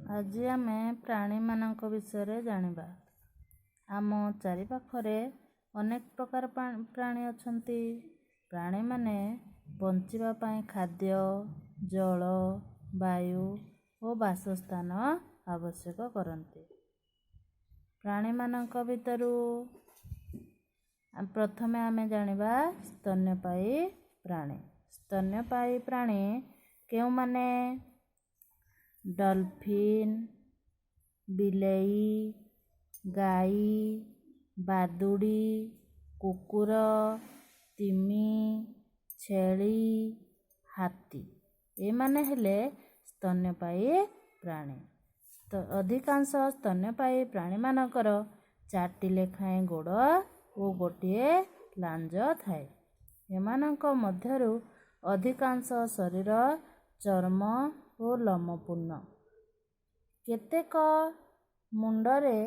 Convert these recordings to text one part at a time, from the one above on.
ଆଜି ଆମେ ପ୍ରାଣୀମାନଙ୍କ ବିଷୟରେ ଜାଣିବା। ଆମ ଚାରିପାଖରେ ଅନେକ ପ୍ରକାର ପ୍ରାଣୀ ଅଛନ୍ତି। ପ୍ରାଣୀମାନେ ବଞ୍ଚିବା ପାଇଁ ଖାଦ୍ୟ, ଜଳ, ବାୟୁ ଓ ବାସସ୍ଥାନ ଆବଶ୍ୟକ କରନ୍ତି। ପ୍ରାଣୀମାନଙ୍କ ଭିତରୁ ପ୍ରଥମେ ଆମେ ଜାଣିବା ସ୍ତନ୍ୟପାୟୀ ପ୍ରାଣୀ। ସ୍ତନ୍ୟପାୟୀ ପ୍ରାଣୀ କେଉଁମାନେ? ଡଲଫିନ୍, ବିଲେଇ, ଗାଈ, ବାଦୁଡ଼ି, କୁକୁର, ତିମି, ଛେଳି, ହାତୀ, ଏମାନେ ହେଲେ ସ୍ତନ୍ୟପାୟୀ ପ୍ରାଣୀ। ଅଧିକାଂଶ ସ୍ତନ୍ୟପାୟୀ ପ୍ରାଣୀମାନଙ୍କର ଚାରିଟି ଲେଖାଏଁ ଗୋଡ଼ ଓ ଗୋଟିଏ ଲାଞ୍ଜ ଥାଏ। ଏମାନଙ୍କ ମଧ୍ୟରୁ ଅଧିକାଂଶ ଶରୀର ଚର୍ମ ଓ ଲୋମପୂର୍ଣ୍ଣ। କେତେକ ମୁଣ୍ଡରେ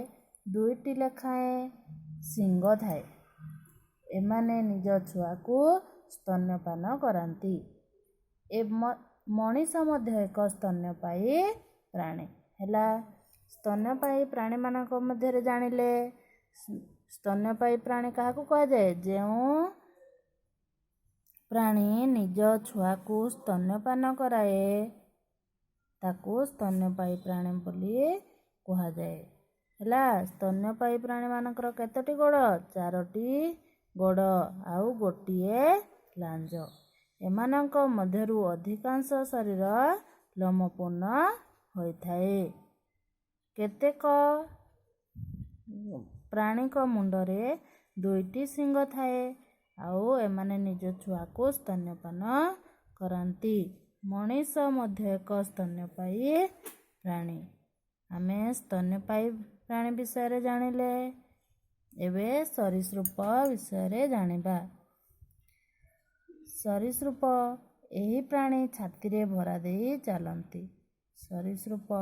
ଦୁଇଟି ଲେଖାଏଁ ଶିଙ୍ଗ ଥାଏ। ଏମାନେ ନିଜ ଛୁଆକୁ ସ୍ତନ୍ୟପାନ କରାନ୍ତି। ମଣିଷ ମଧ୍ୟ ଏକ ସ୍ତନ୍ୟପାୟୀ ପ୍ରାଣୀ ହେଲା। ସ୍ତନ୍ୟପାୟୀ ପ୍ରାଣୀମାନଙ୍କ ମଧ୍ୟରେ ଜାଣିଲେ, ସ୍ତନ୍ୟପାୟୀ ପ୍ରାଣୀ କାହାକୁ କୁହାଯାଏ? ଯେଉଁ ପ୍ରାଣୀ ନିଜ ଛୁଆକୁ ସ୍ତନ୍ୟପାନ କରାଏ, ତାକୁ ସ୍ତନ୍ୟପାୟୀ ପ୍ରାଣୀ ବୋଲି କୁହାଯାଏ। ହେଲା, ସ୍ତନ୍ୟପାୟୀ ପ୍ରାଣୀମାନଙ୍କର କେତୋଟି ଗୋଡ଼? ଚାରୋଟି ଗୋଡ଼ ଆଉ ଗୋଟିଏ ଲାଞ୍ଜ। ଏମାନଙ୍କ ମଧ୍ୟରୁ ଅଧିକାଂଶ ଶରୀର ଲୋମପୂର୍ଣ୍ଣ ହୋଇଥାଏ। କେତେକ ପ୍ରାଣୀଙ୍କ ମୁଣ୍ଡରେ ଦୁଇଟି ଶିଙ୍ଗ ଥାଏ ଆଉ ଏମାନେ ନିଜ ଛୁଆକୁ ସ୍ତନ୍ୟପାନ କରାନ୍ତି। ମଣିଷ ମଧ୍ୟ ଏକ ସ୍ତନ୍ୟପାୟୀ ପ୍ରାଣୀ। ଆମେ ସ୍ତନ୍ୟପାୟୀ ପ୍ରାଣୀ ବିଷୟରେ ଜାଣିଲେ। ଏବେ ସରୀସୃପ ବିଷୟରେ ଜାଣିବା। ସରୀସୃପ, ଏହି ପ୍ରାଣୀ ଛାତିରେ ଭରା ଦେଇ ଚାଲନ୍ତି। ସରୀସୃପ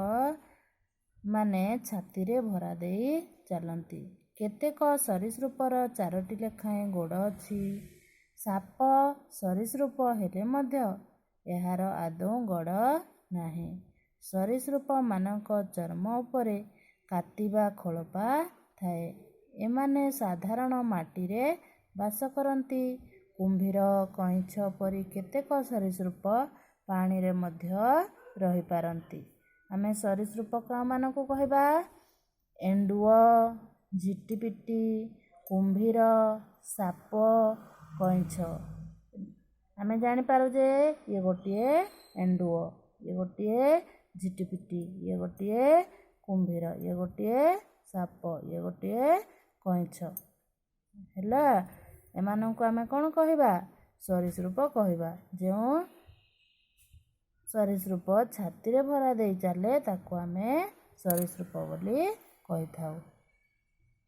ମାନେ ଛାତିରେ ଭରା ଦେଇ ଚାଲନ୍ତି। କେତେକ ସରୀସୃପର ଚାରୋଟି ଲେଖାଏଁ ଗୋଡ଼ ଅଛି। ସାପ ସରୀସୃପ ହେଲେ ମଧ୍ୟ ଏହାର ଆଦୌ ଗୋଡ଼ ନାହିଁ। ସରୀସୃପମାନଙ୍କ ଚର୍ମ ଉପରେ କାତି ବା ଖୋଳପା ଥାଏ। ଏମାନେ ସାଧାରଣ ମାଟିରେ ବାସ କରନ୍ତି। କୁମ୍ଭୀର, କଇଁଛ ପରି କେତେକ ସରୀସୃପ ପାଣିରେ ମଧ୍ୟ ରହିପାରନ୍ତି। ଆମେ ସରୀସୃପ କେଉଁମାନଙ୍କୁ କହିବା? ଏଣ୍ଡୁଅ, ଝିଟିପିଟି, କୁମ୍ଭୀର, ସାପ, କଇଁଛ। ଆମେ ଜାଣିପାରୁ ଯେ ଇଏ ଗୋଟିଏ ଏଣ୍ଡୁଅ, ଇଏ ଗୋଟିଏ ଝିଟିପିଟି, ଇଏ ଗୋଟିଏ କୁମ୍ଭୀର, ଇଏ ଗୋଟିଏ ସାପ, ଇଏ ଗୋଟିଏ କଇଁଛ। ହେଲା, ଏମାନଙ୍କୁ ଆମେ କ'ଣ କହିବା? ସରୀସୃପ କହିବା। ଯେଉଁ ସରୀସୃପ ଛାତିରେ ଭରା ଦେଇ ଚାଲେ, ତାକୁ ଆମେ ସରୀସୃପ ବୋଲି କହିଥାଉ।